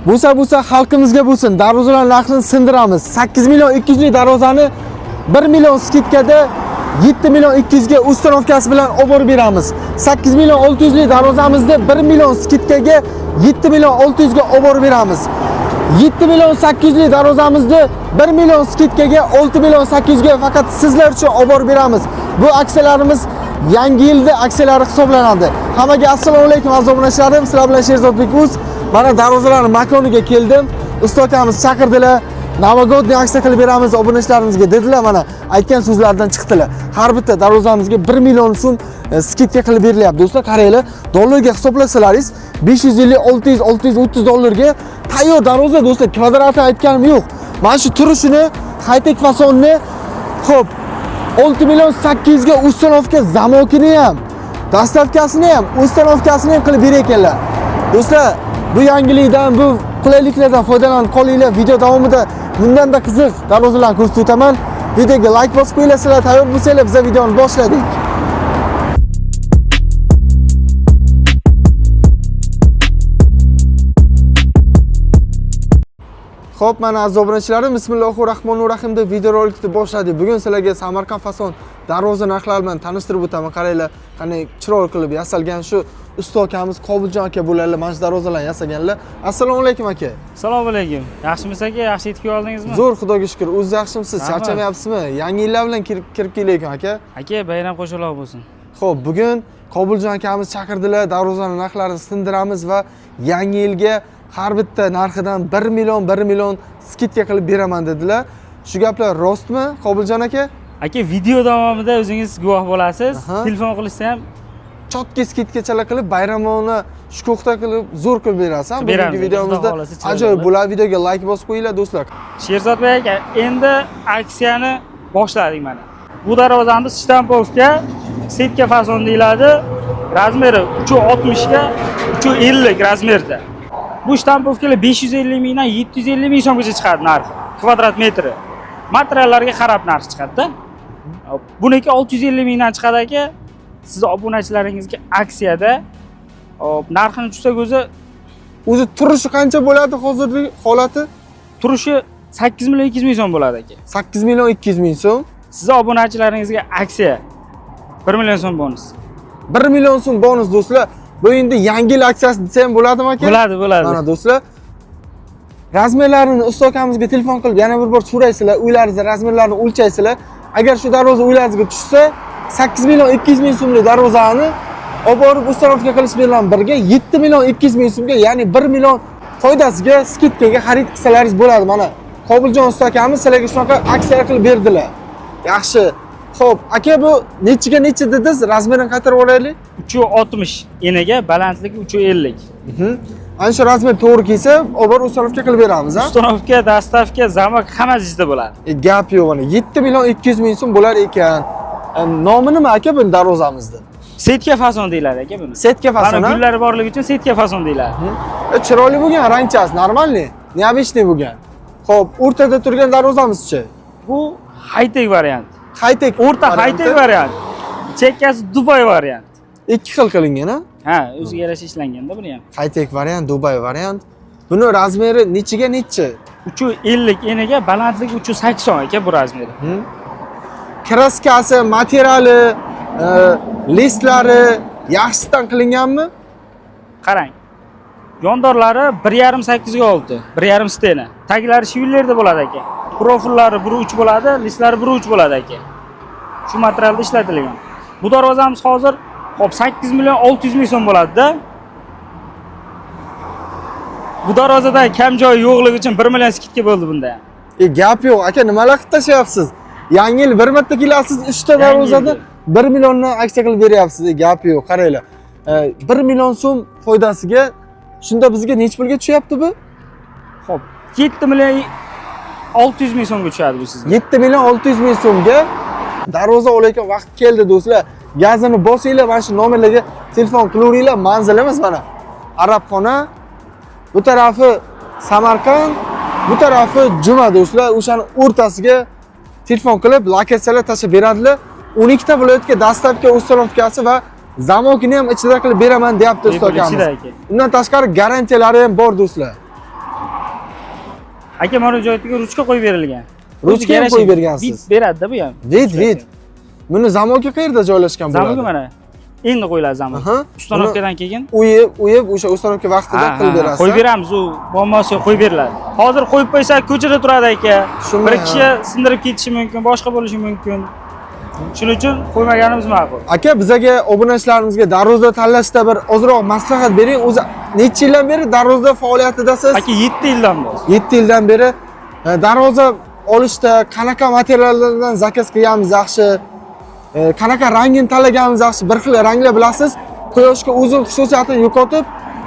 Bo'lsa xalqimizga bo'lsin. Darvozalar narxini sindiramiz. 8 million 200 lik darvozani 1 million skidkada 7 million 200 ga установкasi bilan olib borib beramiz. 8 million 600 lik darvozamizni 1 million skidkaga 7 million 600 ga olib borib beramiz. 7 million 800 lik darvozamizni 1 million skidkaga 6 million 800 ga faqat sizlar uchun olib borib beramiz. Bu aksiyalarimiz yangi yilda aksiyalari hisoblanadi. Hammaga assalomu alaykum aziz obunachilarim, sizlar bilan Sherzodbek Uz. Mana darvozalarning makoniga keldim. Usta akamiz chaqirdilar. Новогодний aksiya qilib beramiz obunachilarimizga dedilar. Mana aytgan so'zlaridan chiqdilar. Har bitta darvozamizga 1 million so'm skidka qilib berilyapti. Do'stlar, qaranglar, dollarga hisoblasalaringiz 550, 600, 630 dollarga tayyor darvoza do'stlar, kvadratni aytganim yo'q. Mana shu turishini, high-tech fasonni, xo'p, 6 million 800 ga установка zamokini ham, доставкасini ham, установкасini ham qilib berar ekanlar. Do'stlar, bu yangilikdan, bu qulayliklardan foydalanib qolinglar. Video davomida bundan-da qiziq darvozalarni ko'rsatib o'taman. Videoga like bosib qo'yinglar, sizlar tayyor bo'lsanglar, biz videoni boshladik. Xo'p, mana aziz obunachilarim, bismillahir rohmanir rohim deb video rolikni boshladik. Bugun sizlarga Samarqand fason darvoza narxlari bilan tanishtirib o'taman. Qaranglar, qanday chiroyli qilib yasalgan shu usta akamiz Qobiljon aka bo'ladilar, mana shu darvozalarni yasaganlar. Assalomu alaykum aka. Assalomu alaykum. Yaxshimisiz aka? Yaxshi yetib oldingizmi? Zo'r, xudoga shukr. O'zingiz yaxshimisiz? Rahmat. Charchamayapsizmi? Yangi yillar bilan kirib kelayotgan aka. Aka, bayram qo'shaloq bo'lsin. Xo'p, bugun Qobiljon akamiz chaqirdilar, darvozaning narxlarini sindiramiz va yangi yilga har bitta narxidan 1 million 1 million skidka qilib beraman dedilar. Shu gaplar rostmi, Qobiljon aka? Aka, video davomida o'zingiz guvoh bo'lasiz. Aha. Telefon qilishsa ham Chotki skidkachalar qilib bayramona shukuhda qilib zo'r qilib berasiz. Beramiz, Bugungi videomizda xudo xohlasa chiroyli ajoyib bo'ladi. bo'ladi. Videoga like bosib qo'yinglar do'stlar. Sherzodbek aka, endi aksiyani boshladik mana. Bu darvozamiz shtampovka, setka fason deyiladi. Razmeri 360 ga 350 razmerda. Bu shtampovkalar 550 mingdan 750 ming so'mgacha chiqadi narxi, kvadrat metri. Materiallarga qarab narx chiqadi-da. Buniki 650 mingdan chiqadi aka. Siz obunachilaringizga aksiyada hop, narxini tushsak o'zi O'zi turishi qancha bo'ladi hozirgi holati? turishi 8 million 200 ming so'm bo'ladi aka. 8 million 200 ming so'm. Sizni obunachilaringizga aksiya 1 million so'm bonus. 1 million so'm bonus do'stlar. Bu endi yangi yil aksiyasi desa ham bo'ladimi aka? Bo'ladi, bo'ladi. Mana do'stlar, razmerlarini usta akamizga telefon qilib yana bir bor so'raysizlar, uylaringizni razmerlarini o'lchaysizlar. Agar shu darvoza uylaringizga tushsa, 8 million 200 ming so'mlik darvozani olib borib установка qilish bilan birga 7 million 200 ming so'mga, ya'ni 1 million foydasiga skidkaga xarid qilsalaringiz bo'ladi. Mana Qobiljon usta akamiz sizlarga shunaqa aksiya qilib berdilar. Yaxshi. Xo'p, aka bu nechiga necha dedingiz? Razmerini qaytarib olaylik. 360 eniga, balandligi 350. Ana shu razmer to'g'ri kelsa, olib borib установка qilib beramiz, ha? Установка, доставка, zamok hammasi ichida bo'ladi. Gap yo'q mana 7 million 200 ming so'm bo'lar ekan. Nomi nima aka buni darvozamizni? Setka fason deyiladi aka buni. Setka fason, Mana ha? gullari borligi uchun setka fason deyiladi. Chiroyli bo'lgan rangchasi, нормальный, необычный bo'lgan. Xo'p, o'rtada turgan darvozamizchi? Bu high-tech variant. High-tech O'rta varianti. high-tech variant. Chekkasi Dubay variant. Ikki xil qilingan, ha? Ha, o'ziga yarasha ishlanganda buni ham. High-tech variant, Dubay variant. Buni razmeri nechiga nechi? 350 eniga, balandligi 380 aka bu razmeri. Kraskasi, materiali, listlari yaxshisidan qilinganmi? Qarang. Yondorlari 1.5 8 ga 6, 1.5 stena. Taglari shvillerda bo'ladi aka. Profillari 1.3 bo'ladi, listlari 1.3 bo'ladi aka. Shu materialda ishlatilgan. Bu darvozamiz hozir hop 8 million 600 ming so'm bo'ladi-da. Bu darvozada kam joyi yo'qligi uchun 1 million skidka bo'ldi bunda ham. Gap yo'q aka, nimalar qilib tashlayapsiz? Yangi yil bir marta kelasiz, 3 ta Yangi darvozada yilga. 1 milliondan aksiya qilib beryapsiz. Gap yo'q, qaranglar. 1 million so'm foydasiga shunda bizga necha pulga tushyapti bu? Xo'p, 7 million 600 ming so'mga tushadi bu sizga. 7 million 600 ming so'mga darvoza olayotgan vaqt keldi do'stlar. Gazini bosinglar, mana shu nomerlarga telefon qilaveringlar. Manzilimiz mana Arabxona, bu tarafi Samarqand, bu tarafi Juma do'stlar. O'shani o'rtasiga telefon qilib, lokatsiyalar tashlab beradilar. 12 ta viloyatga доставка, установкasi va zamokini ham ichida qilib beraman deyapti usta akamiz. Ichida aka. Undan tashqari garantiyalari ham bor do'stlar. Aka, mana bu joyiga ruchka qo'yib berilgan. Ruchka ham qo'yib bergansiz. Вид beradi-da bu ham. Вид, вид. Buni замок i qayerda joylashgan bo'ladi? Замок i mana endi qo'yiladi замок. Установка dan keyin Uyib, uyib o'sha установка vaqtida qilib berasiz. Qo'yib beramiz, u muammosi yo'q, qo'yib beriladi. Hozir qo'yib qo'ysak, ko'chada turadi aka. Shumi, Bir ha. kishi sindirib ketishi mumkin, boshqa bo'lishi mumkin. Shuning uchun qo'ymaganimiz ma'qul. Aka, bizaga, obunachilarimizga darvoza tanlashda bir ozroq maslahat bering. O'zi necha yildan beri darvoza faoliyatidasiz? Aka, 7 yildan beri. 7 yildan beri darvoza olishda qanaqa materiallardan заказ qilganimiz yaxshi, qanaqa rangini tanlaganimiz yaxshi? Bir xil ranglar, bilasiz, quyoshga o'zini xususiyatini yo'qotib,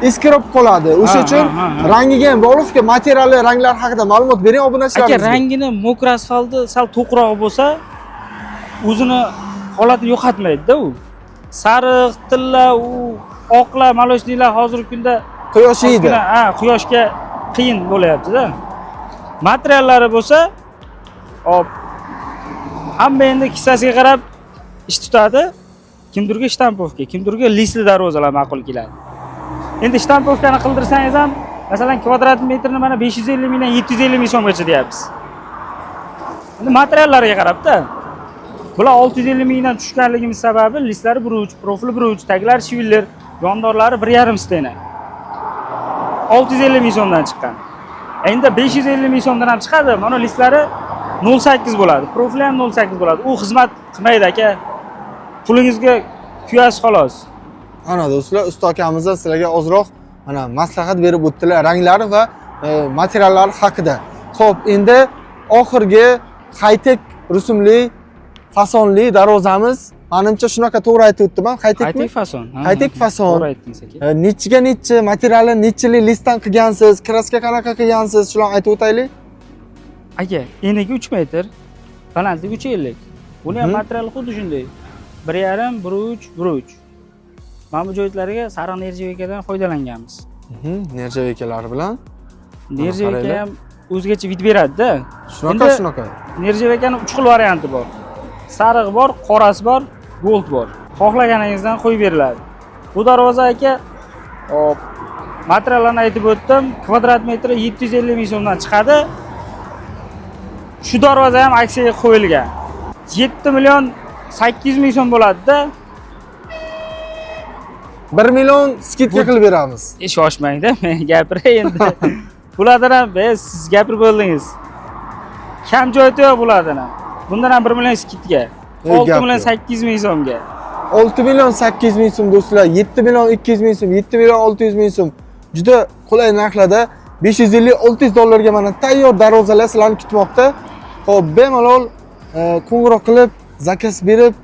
eskirib qoladi. O'sha uchun ha, ha, ha. rangiga ham bog'liqki, materiali, ranglar haqida ma'lumot bering Aka, obunachilarimizga. Rangini мокрый asfaltni sal to'qroq bo'lsa, o'zini holatini yo'qotmaydi-da u. Sariq, tilla, u oqlar, молочный lar hozirgi kunda Quyosh yeydi. Ozgina, ha, quyoshga qiyin bo'lyapti-da. Materiallari bo'lsa, hop, hamma endi kissasiga qarab ish tutadi. Kimdirga штамповка, kimdirga лист li darvozalar ma'qul keladi. Endi штамповка ni qildirsangiz ham, masalan, kvadrat metrini mana 550 mingdan 750 ming so'mgacha deyapmiz. Endi materiallarga qarab-da. Bular 650 mingdan tushganligimiz sababi лист lari 1.3, profili 1.3, taglari швеллер, yondorlari 1.5 стена. 650 ming so'mdan chiqqan. Endi 550 ming so'mdan ham chiqadi. Mana лист lari 0.8 bo'ladi. Profili ham 0.8 bo'ladi. U xizmat qilmaydi, aka. Pulingizga kuyasiz, xolos. Ana do'stlar, usta akamiz sizlarga ozroq mana maslahat berib o'tdilar ranglari va materiallari haqida. Xo'p, endi oxirgi high-tech rusumli fasonli darvozamiz. Manimcha, shunaqa to'g'ri aytib o'tdim, high-techmi? High-tech fason. Ha, High-tech ha, fason. To'g'ri aytdingiz, aka. Nechiga nechi, materiali nechili, лист dan qilgansiz, краска qanaqa qilgansiz, shularni aytib o'taylik. Aka, enigi 3 metr, balandligi 3.50. Buni ham materiali xuddi shunday. 1.5, 1.3, 1.3. Mana bu joylarga sariq нержавейка dan foydalanganmiz. Нержавейка lar bilan. Нержавейка Qaranglar. ham o'zgacha вид beradi-da. Shunaqa, Endi shunaqa. Нержавейка ning 3 xil varianti bor. Sariq bor, qorasi bor, gold bor. Xohlaganingizdan qo'yib beriladi. Bu darvoza, aka, hop, materiallarni aytib o'tdim. Kvadrat metri 750 ming so'mdan chiqadi. Shu darvoza ham aksiyaga qo'yilgan. 7 million 800 ming so'm bo'ladi-da. 1 million скидка qilib beramiz. E, shoshmang-da, men gapiray endi. Bulardan ham siz gapirib bo'ldingiz. Kam joyi yo'q bulardan ham. Bundan ham 1 million скидка. Ey, 6 gap million yo'q. 800 ming so'mga. 6 million 800 ming so'm, do'stlar, 7 million 200 ming so'm, 7 million 600 ming so'm. Juda qulay narxlarda 550-600 dollarga mana tayyor darvozalar sizlarni kutmoqda. Xo'p, bemalol qo'ng'iroq qilib, заказ berib,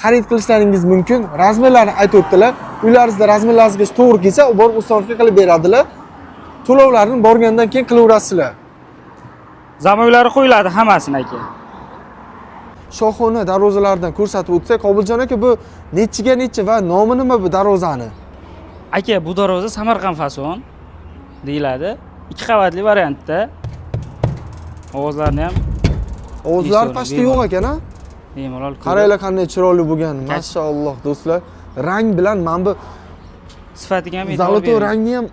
xarid qilishlaringiz mumkin. Размер larni aytib o'tdilar. Uylaringizda размер laringizga to'g'ri kelsa, borib установка qilib beradilar. To'lovlarni borgandan keyin qilaverasizlar. Замок lari qo'yiladi hammasini, aka. Shohona darvozalardan ko'rsatib o'tsak, Qobiljon aka, bu nechiga nechi va nomi nima bu darvozani? Aka, bu darvoza Samarqand fason deyiladi. Ikki qavatli variantda. Ovozlarni ham Ovozlar Eshitaveradi, pastda yo'q bemalol. Ekan, a? Bemalol ko'rib. Qaranglar, qanday chiroyli bo'lgan. Mashalloh, do'stlar. Rang bilan mana bu Sifatiga ham e'tibor золотой bering. Rangni ham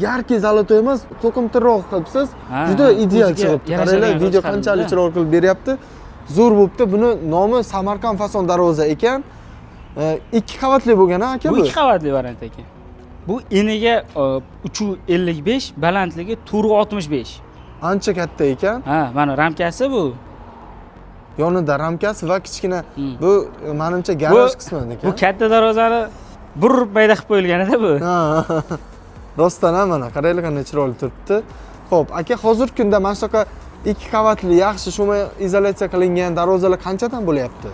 яркий золотой emas, to'qimtirroq qilibsiz. Ha, Juda ha, ideal o'ziga chiqibdi. yarashadigan Qaranglar, qilib video chiqarildi-da. qanchalik chiroyli qilib beryapti. Zo'r bo'libdi. Buni nomi Samarqand fason darvoza ekan. Ikki qavatli bo'lgan, a, aka Bu bu? ikki qavatli variant, aka. Bu eniga 3.55, balandligi 4.65. Ancha katta ekan. Ha, mana ramkasi bu. Yonida ramkasi va kichkina bu manimcha garaj qismi ekan. Bu katta darvozani bir mayda qilib qo'yilgan-da bu. Ha, rostdan ham mana qaranglar, qanday chiroyli turibdi. Xo'p, aka, hozirgi kunda mana shunaqa ikki qavatli, yaxshi шумоизоляция qilingan darvozalar qanchadan bo'lyapti?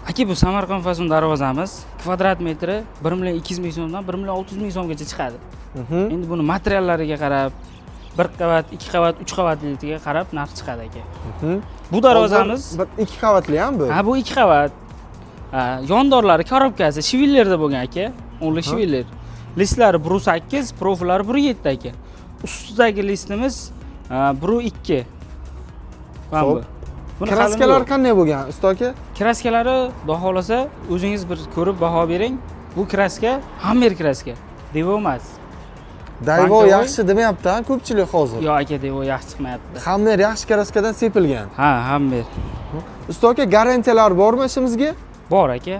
Aka, bu Samarqand fason darvozamiz kvadrat metri 1 million 200 ming so'mdan 1 million 600 ming so'mgacha chiqadi. Endi buni materiallariga qarab, bir qavat, ikki qavat, uch qavatligiga qarab narx chiqadi, aka. Bu darvozamiz Hozir bir ikki qavatli ham bu. Ha, bu ikki qavat. Ha, yondorlari, коробка si швеллер da bo'lgan, aka. O'nli швеллер. Лист lari 1.8, profillari 1.7, aka. Ustidagi лист imiz 1.2. Mana bu. Xo'p. Buni Краска lar qalini yo'q. qanday bo'lgan, usta aka? Краска lari, xudo xohlasa, o'zingiz bir ko'rib baho bering. Bu краска Hammer краска. Devo emas. Dayvo Bankovoy? Yaxshi demayapti, ha, ko'pchilik hozir. Yo'q aka, Dayvo yaxshi chiqmayapti. Hammer yaxshi краска dan sepilgan. Ha, Hammer. Usta aka, garantiyalar bormi ishimizga? Bor aka.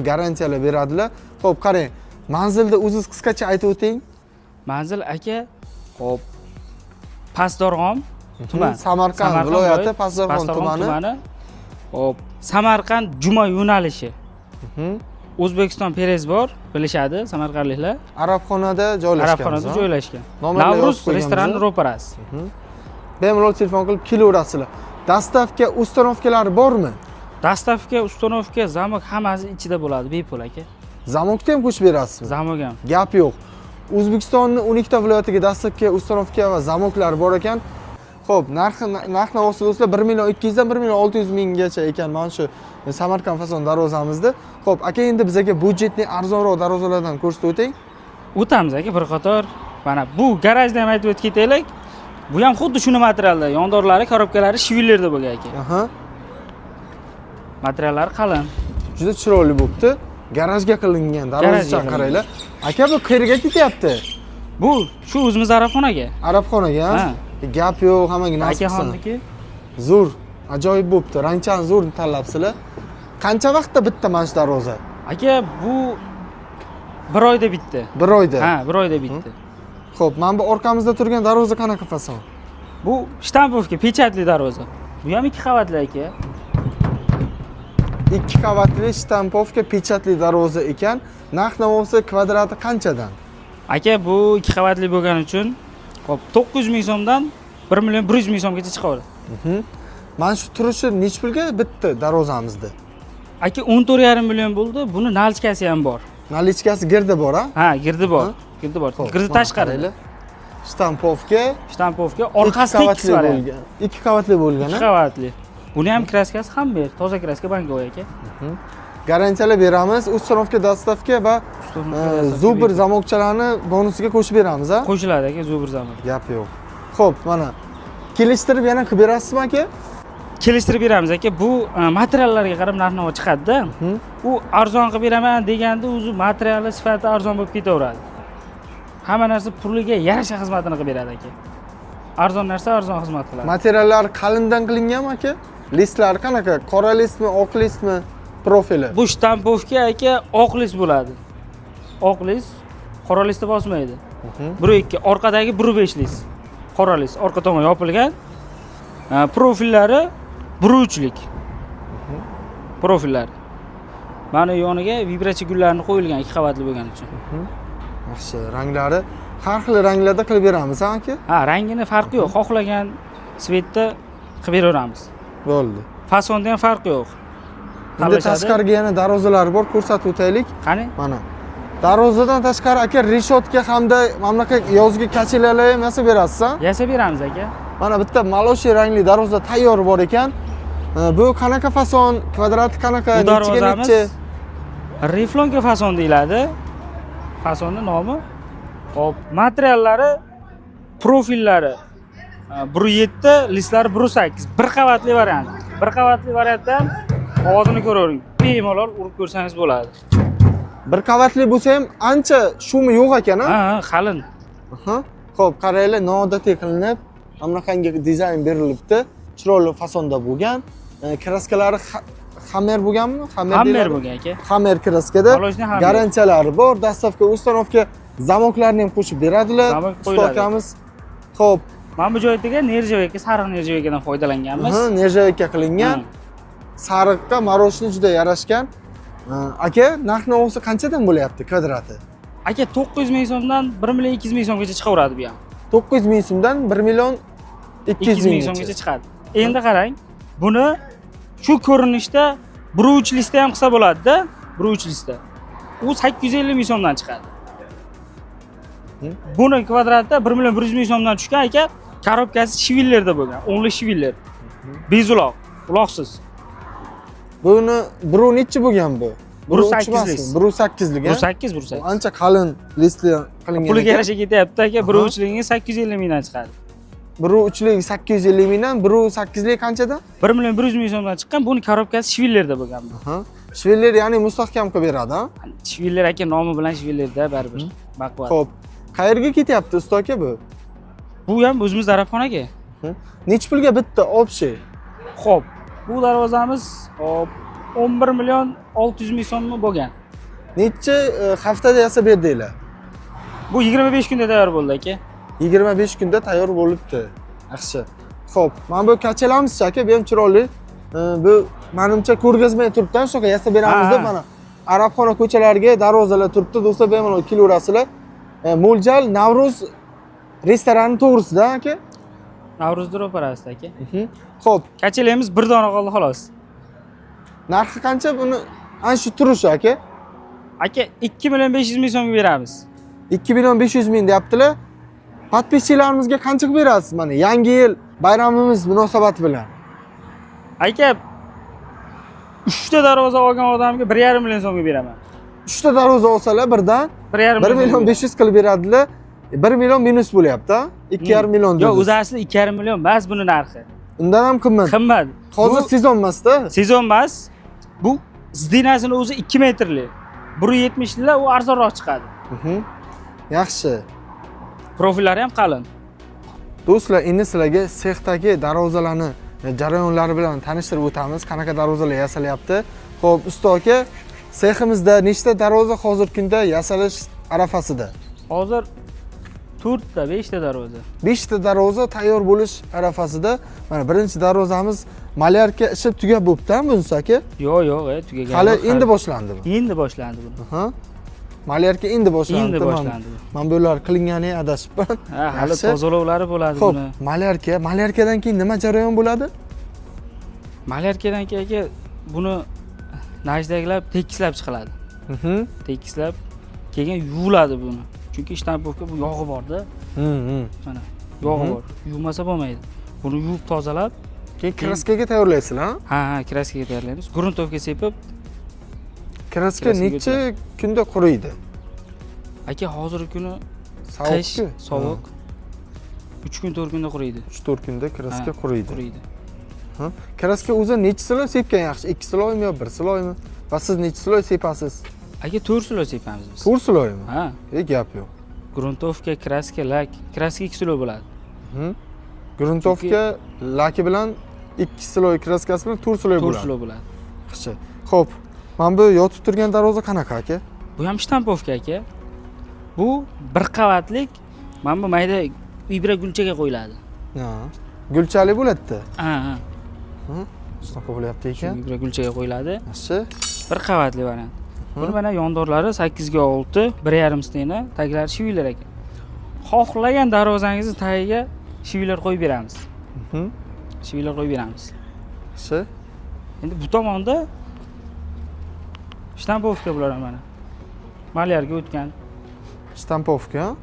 Garantiyalar beradilar. Xo'p, qarang, manzilni o'zingiz qisqacha aytib o'ting. Manzil aka, hop, Pastdarg'om tuman. Samarqand viloyati, Pastdarg'om tumani. Hop, Samarqand Juma yo'nalishi. O'zbekiston Perez bor, bilishadi samarqandliklar. Arabxonada joylashgan. Arabxonada joylashgan. Nomerlar Navruz yozib qo'yganmiz, restorani a? ro'parasi. Bemalol telefon qilib kelaverasizlar. Доставка, установка lari bormi? Доставка, установка, замок hammasi ichida bo'ladi, bepul aka. Замок ni ham qo'shib berasizmi? Замок ham. Gap yo'q. O'zbekistonni 12 ta viloyatiga доставка, установка va замок lar bor ekan. Xo'p, narxi, narx navosi do'stlar, 1 million 200 dan 1 million 600 minggacha ekan mana shu Samarqand fason darvozamizda. Xo'p, aka, endi bizga бюджетный arzonroq darvozalardan ko'rsatib o'ting. O'tamiz aka bir qator. Mana bu garajda ham aytib o'tib ketaylik. Bu ham xuddi shuni materialda. Yondorlari, коробка lari швеллер da bo'lgan aka. Materiallari qalin. Juda chiroyli bo'libdi. Garajga qilingan darvozacha. Garajga. Qaranglar. Aka, bu qayerga ketyapti? Bu shu o'zimiz arabxonaga. Arabxonaga? Ha. Gap yo'q, hammaga nasib qilsin. Akaxonniki. Zo'r, ajoyib bo'libdi. Rangchan zo'r tanlabsizlar. Qancha vaqtda bitta mana shu darvoza? Aka, bu bir oyda bitdi. Bir oyda. Ha, bir oyda bitdi. Xo'p, mana bu orqamizda turgan darvoza qanaqa fason? Bu штамповка, печать li darvoza. Bu ham ikki qavatli aka. Ikki qavatli штамповка, печать li darvoza ekan. Narx navosi, kvadrati qanchadan? Aka, bu ikki qavatli bo'lgani uchun, hop, 900 ming so'mdan 1 million 100 ming so'mgacha chiqaveradi. Mana shu turishi nechi pulga bitta darvozamizda? Aka, 14,5 million bo'ldi. Buni наличка si ham bor. Наличка si girdi bor, a? Ha, girdi bor. Ha? Girdi bor. Xo'p, Girdi mana tashqarida. qaranglar. Штамповка. Штамповка, ikki orqasi tekis qavatli variant. bo'lgan. Ikki qavatli bo'lgan, Ikki a? qavatli. Buni ham краска si Hammer, toza краска bankovый aka. Garantiyalar beramiz, установка, доставка va зубр замок chalarni bonusiga qo'shib beramiz, a? Qo'shiladi aka, зубр замок. Gap yo'q. Xo'p, mana kelishtirib yana qilib berasizmi, aka? Kelishtirib beramiz aka. Bu materiallarga qarab narx navo chiqadi-da. U arzon qilib beraman deganda o'zi materiali sifati arzon bo'lib ketaveradi. Hamma narsa puliga yarasha xizmatini qilib beradi aka. Arzon narsa arzon xizmat qiladi. Materiallar qalindan qilinganmi, aka? Лист lari qanaqa? Qora лист mi, oq лист mi? Profili. Bu штамповка aka, oq лист bo'ladi. Oq лист, qora лист ni bosmaydi. 1.2, orqadagi 1.5 лист. Qora лист, orqa tomon yopilgan. Profillari 1.3lik. Profillari. Mana yoniga вибрачи gullarni qo'yilgan ikki qavatli bo'lgani uchun. Yaxshi, ranglari har xil ranglarda qilib beramiz, ha, aka? Ha, rangini farqi yo'q. Xohlagan цвет da qilib beraveramiz. Bo'ldi. Fasonda ham farqi yo'q. Endi Tanlashadi. tashqariga yana darvozalar bor, ko'rsatib o'taylik. Qani? Mana. Darvozadan tashqari, aka, решётка hamda mana bunaqa yozgi качеля lar ham yasab berasiz, ha? Yasab beramiz aka. Mana bitta молочный rangli darvoza tayyor bor ekan. Bu qanaqa fason, kvadrati qanaqa, Bu nechiga darvozamiz nechi? Рифленка fason deyiladi. Fasonni nomi. Hop, materiallari, profillari 1.7, лист lari 1.8. Bir qavatli variant. Bir qavatli variantda ham ovozini ko'ravering. Bemalol urib ko'rsangiz bo'ladi. Bir qavatli bo'lsa ham ancha шум i yo'q ekan, ha? Ha, qalin. Aha. Xo'p, qaranglar, noodatiy qilinib, mana bunaqangi dizayn berilibdi. Chiroyli fasonda bo'lgan. Краска lari Hammer bo'lganmi? Hammer deyiladi. bo'lgan aka. Hammer краска da. Молочный Hammer. Garantiyalari bor, доставка, установка, замок larni ham qo'shib beradilar. Замок qo'yiladi. Usta akamiz. Xo'p, Mana bu joydagi нержавейка, sariq нержавейка dan foydalanganmiz. aha, нержавейка qilingan. Sariqqa мороженое juda yarashgan. Aka, narx navosi qanchadan bo'lyapti kvadrati? Aka, 900 ming so'mdan 1 million 200 ming so'mgacha chiqaveradi bu ham. 900 ming so'mdan 1 million 200 200 ming minggacha. so'mgacha chiqadi. Endi qarang, buni shu ko'rinishda 1.3 лист da ham qilsa bo'ladi-da, 1.3 лист da. U 850 ming so'mdan chiqadi. Buni kvadratda 1 million 100 ming so'mdan tushgan aka, коробка si швеллер da bo'lgan, o'nli швеллер. Без uloq, uloqsiz. Buni biruv nechi bo'lgan bu? Bir Biruv sakkiz uch emasmi? лист. 1.8lik, a? 1.8, 1.8. Bu ancha qalin лист li qilingan Puliga ekan. yarasha ketyapti aka, 1.3ligini 850 mingdan chiqadi. 1.3lik 850 mingdan, 1.8lik qanchadan? 1 million 100 ming so'mdan chiqqan, buni коробка si швеллер da bo'lgan bu. Aha. Швеллер, ya'ni mustahkam qilib beradi, ha? Швеллер aka, nomi bilan швеллер da baribir. Baquvvat. Xo'p. Qayerga ketyapti, usta aka, bu? Bu ham o'zimiz arabxonaga. Nechi pulga bitta общий? Xo'p, bu darvozamiz, hop, 11 million 600 ming so'mmi bo'lgan. Necha haftada yasab berdinglar? Bu 25 kunda tayyor bo'ldi, aka. 25 kunda tayyor bo'libdi. Yaxshi. Xo'p, mana bu kachalamizchi, aka, bu ham chiroyli. Bu menimcha ko'rgazma turibdi, shunaqa yasab beramiz deb mana Arabxona ko'chalariga darvozalar turibdi, do'stlar, bemalol kelaverasizlar. Mo'ljal Navruz restorani to'g'risida, aka. Navro'z ro'parasida, aka. Xo'p, Kachelamiz bir dona qoldi, xolos. Narxi qancha buni ana shu turishi, aka? Aka, 2 million 500 ming so'mga beramiz. 2 million 500 ming deyaptilar. Подписчик larimizga qancha qilib berasiz mana Yangi yil bayramimiz munosabati bilan? Aka, 3 ta darvoza olgan odamga 1,5 million so'mga beraman. 3 ta darvoza olsalar birdan 1,5 1 million 500 qilib beradilar. 1 million minus bo'lyapti, a? 2,5 million Yo'q, dedingiz. o'zi asli 2,5 million emas buni narxi. Undan ham qimmat. Qimmat. Hozir Bu sezon emasda. Sezon emas. Bu стена sini o'zi 2 metrli. 1,70 lar u arzonroq chiqadi. Yaxshi. Profillari ham qalin. Do'stlar, endi sizlarga sexdagi darvozalarni jarayonlari bilan tanishtirib o'tamiz. Qanaqa darvozalar yasalyapti. Xo'p, usta aka, seximizda nechta darvoza hozirgi kunda yasalish arafasida? Hozir 4 ta, 5 ta darvoza. 5 ta darvoza tayyor bo'lish arafasida. Mana birinchi darvozamiz, малярка ishi tugab bo'pti, bunisi, aka? Yo'q, tugagan. Hali yo'q. Endi boshlandi bu. Endi boshlandi buni. Aha. Малярка endi boshlandi. Endi boshlandi bu. Mana bular qilingani adashibman. Ha, hali Yaxshi. tozalovlari bo'ladi Xo'p, buni. Малярка, малярка dan keyin nima jarayon bo'ladi? Малярка dan keyin, aka, buni najdaklab, tekislab chiqiladi. Tekislab, keyin yuviladi buni. Chunki штамповка bu yog'i borda. Mana yog'i bor. Yuvmasa bo'lmaydi. Buni yuvib tozalab, Keyin краска ga tayyorlaysizlar, ha? Ha, краска ga tayyorlaymiz. Грунтовка sepib, Краска Краска ga necha kunda quriydi? Aka, hozirgi kuni qish, Sovuq-ku. Sovuq. 3 kun, 4 kunda quriydi. 3-4 kunda краска Ha, quriydi. Quriydi. Ha? Краска o'zi necha слой sepgan yaxshi? 2 слой mi yo 1 слой mi? Va siz necha слой sepasiz? Aka, 4 слой sepamiz biz. 4 слой mi? Ha, Gap yo'q. Грунтовка, краска, лак. Краска 2 слой bo'ladi. Грунтовка лак i bilan 2 слой краска si bilan 4 слой 4 bo'ladi. Слой bo'ladi. Yaxshi. Xo'p, mana bu yotib turgan darvoza qanaqa, aka? Bu ham штамповка, aka. Bu bir qavatlik, mana bu mayda ibra gulchaga qo'yiladi. Ha. Gulchali bo'ladi-da. Ha. Shunaqa bo'lyapti Shu ekan. ibra gulchaga qo'yiladi. Yaxshi. Bir qavatli variant. Buni mana yondorlari 8 ga 6, 1,5 стена, taglari швеллер ekan. Xohlagan darvozangizni tagiga швеллер qo'yib beramiz. Швеллер qo'yib beramiz. Yaxshi. Endi bu tomonda штамповка bular ham mana. Малярка o'tgan. Штамповка, ha?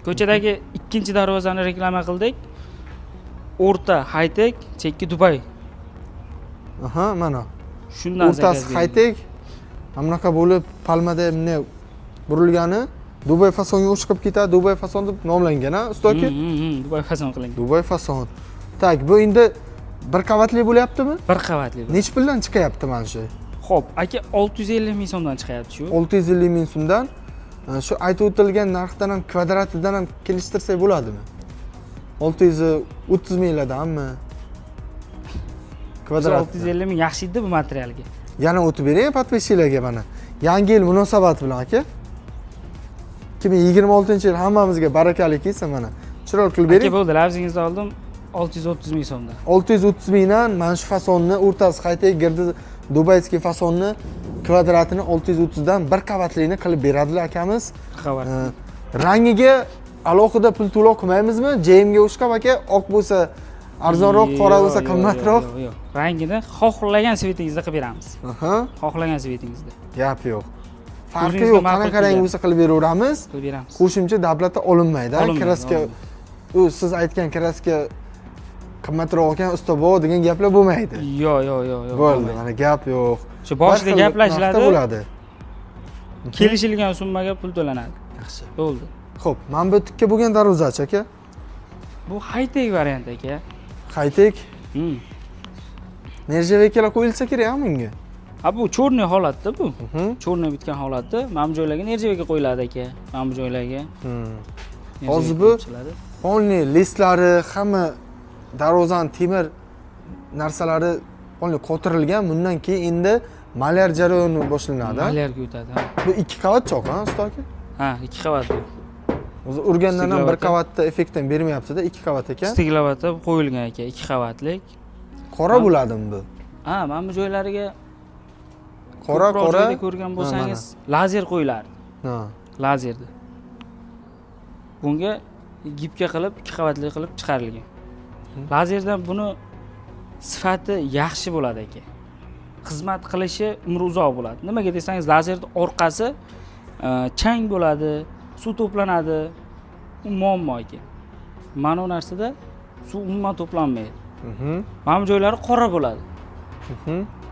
Ko'chadagi ikkinchi darvozani reklama qildik. O'rta high-tech, chekki Dubay. Aha, mana. Shundan O'rtasi заказ berdik. High-tech. Mana bunaqa bo'lib, palmada bunday burilgani Dubay fasonga o'xshab ketadi. Dubay fason deb nomlangan, ha, usta aka? Dubay fason qilingan. Dubay fason. Так, bu endi bir qavatli bo'lyaptimi? Bir qavatli. Bu. Nechi puldan chiqyapti mana shu? Xo'p, aka, 650 ming so'mdan chiqyapti shu. 650 ming so'mdan. Shu aytib o'tilgan narxdan ham, kvadratidan ham kelishtirsak bo'ladimi? 630 minglardanmi? Kvadrat. 650 ming yaxshi edi bu materialga. Yana o'tib bering подписчик larga mana. Yangi yil munosabati bilan, aka. 2026-yil hammamizga barakali kelsin mana. Chiroyli qilib Aka, bering. bo'ldi, lafzingizni oldim. 630 ming so'mdan. 630 mingdan mana shu fasonni, o'rtasi qayta girdi дубайский fasonni kvadratini 630 dan bir qavatlikni qilib beradilar akamiz. Bir qavat. Rangiga alohida pul to'lov qilmaymizmi? JMga o'xshab, aka, oq bo'lsa arzonroq, qora Yo'q, bo'lsa yo'q, qimmatroq. Yo'q, yo'q. Rangini xohlagan цвет ingizda qilib beramiz. Xohlagan цвет ingizda Gap yo'q. Farqi O'zingizga yo'q, ma'qul qanaqa rang kelgan. bo'lsa qilib beraveramiz. Qilib beramiz. Qo'shimcha доплата olinmaydi, Olinmaydi, Краска olinmaydi. u siz aytgan краска qimmatroq ekan, usta bo degan gaplar bo'lmaydi. Yo'q. Bo'ldi, bo'lmaydi. mana gap yo'q. Shu boshida Bir xil gaplashiladi. narxda bo'ladi. Kelishilgan summaga pul to'lanadi. Yaxshi. Bo'ldi. Xo'p, mana bu tikka bo'lgan darvozachi, aka? Bu high-tech variant, aka. High-tech. Нержавейка lar qo'yilsa kerak bunga. Ha, bu черный holatda bu. Черный bitgan holatda. Mana bu joylarga нержавейка qo'yiladi, aka. Mana bu joylarga. Нержавейка Hozir bu qo'yib chiqiladi. Полный лист lari, hamma darvozani temir narsalari полный qotirilgan. Bundan keyin endi маляр jarayoni boshlanadi, a? Маляр ga o'tadi, ha. Bu ikki qavat choq, ha, usta aka? Ha, ikki qavat bu. O'zi urgandan ham bir Стекловата. Qavatda effektdan bermayapti-da, ikki qavat ekan. Стекловата qo'yilgan, aka, ikki qavatlik. Qora bo'ladimi bu? Ha, mana bu joylariga Qora, ko'proq qora. Joyda ko'rgan bo'lsangiz, lazer qo'yilardi. Lazerda. Bunga гибка qilib, ikki qavatli qilib chiqarilgan. Lazerdan buni sifati yaxshi bo'ladi, aka. Xizmat qilishi, umri uzoq bo'ladi. Nimaga desangiz, lazerni orqasi chang bo'ladi, suv to'planadi. U muammo, aka. Mana bu narsada suv umuman to'planmaydi. Mana bu joylari qora bo'ladi.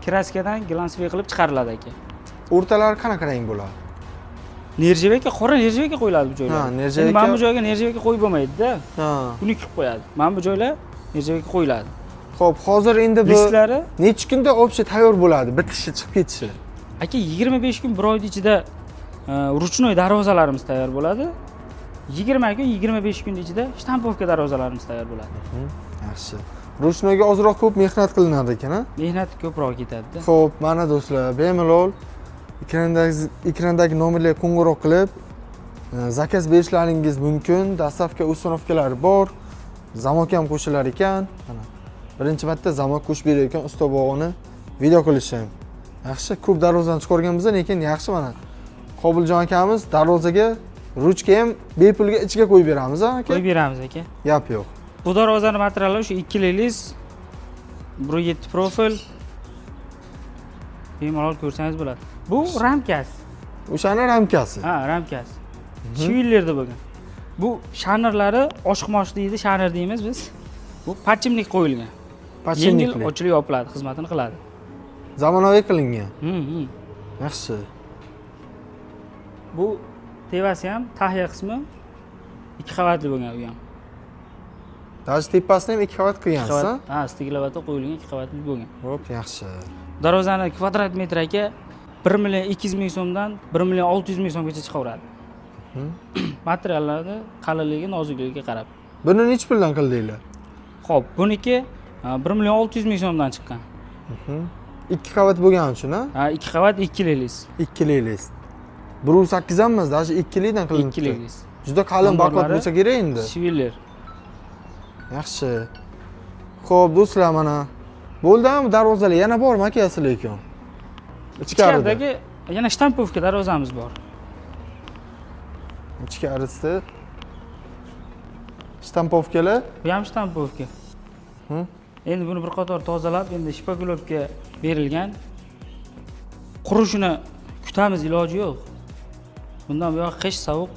Краска dan глянцевый qilib chiqariladi, aka. O'rtalari qanaqa rang bo'ladi? Нержавейка, qora нержавейка qo'yiladi bu joylarga. Ha, нержавейка. Endi mana bu joyga нержавейка qo'yib bo'lmaydi-da. Buni qilib qo'yadi. Mana bu joylar нержавейка qo'yiladi. Xo'p, hozir endi bu Лист lari necha kunda общий tayyor bo'ladi, bitishi, chiqib ketishi? Aka, 25 kun, bir oyni ichida ручной darvozalarimiz tayyor bo'ladi. 20 kun, 25 kun ichida штамповка darvozalarimiz tayyor bo'ladi. Yaxshi. Ручной ga ozroq ko'p mehnat qilinadi ekan, a? Mehnat ko'proq ketadi-da. Xo'p, mana do'stlar, bemalol ekrandagi nomerlarga qo'ng'iroq qilib, заказ berishlaringiz mumkin. Доставка, установка lari bor. Замок ham qo'shilar ekan. Mana birinchi marta замок qo'shib berayotgan usta bog'ini video qilishim. Yaxshi, ko'p darvozani chiqarganmiz, lekin yaxshi, mana Qobiljon akamiz darvozaga ruchka ham bepulga ichiga qo'yib beramiz, a, aka? Qo'yib beramiz, aka. Gap yo'q. Bu darvozani materiali o'sha ikkili лист, 1,7 profil. Bemalol ko'rsangiz bo'ladi. Bu ramkasi. O'shani ramkasi. Ha, ramkasi. Швеллер da bo'lgan. Bu шарнир lari oshiqmosh deydi, шарнир deymiz biz. Bu подшипник qo'yilgan. Yengil Подшипник li. Ochilib yopiladi, xizmatini qiladi. Zamonaviy qilingan. Yaxshi. Bu tevasi ham tahya qismi ikki qavatli bo'lgan u ham. Даже tepasini ham ikki qavat Ikki qilgansiz, qavat, a? Ha, стекловата qo'yilgan, ikki qavatli bo'lgan. Xo'p, yaxshi. Darvozani kvadrat metri, aka, 1 million 200 ming so'mdan 1 million 600 ming so'mgacha chiqaveradi. Materiallarni qalinligi, nozikligiga qarab. Buni nechi puldan qildinglar? Xo'p, buniki 1 million 600 ming so'mdan chiqqan. Ikki qavat bo'lgani uchun, a? Ha, ikki qavat, ikkili лист. Ikkili лист. 1,8 ham emas, даже ikkilidan qilinibdi. Ikkili лист. Juda qalin baquvvat Omborlari bo'lsa kerak endi. Швеллер. Yaxshi. Xo'p, do'stlar, mana bo'ldimi darvozalar? Yana bormi, aka, lekin? Ichkarida. Ichkaridagi yana штамповка darvozamiz bor. Ichkarisi штамповка lar. Bu ham штамповка. Endi buni bir qator tozalab, endi шпаклёвка berilgan. Qurishini kutamiz, iloji yo'q. Bundan buyoq qish, sovuq.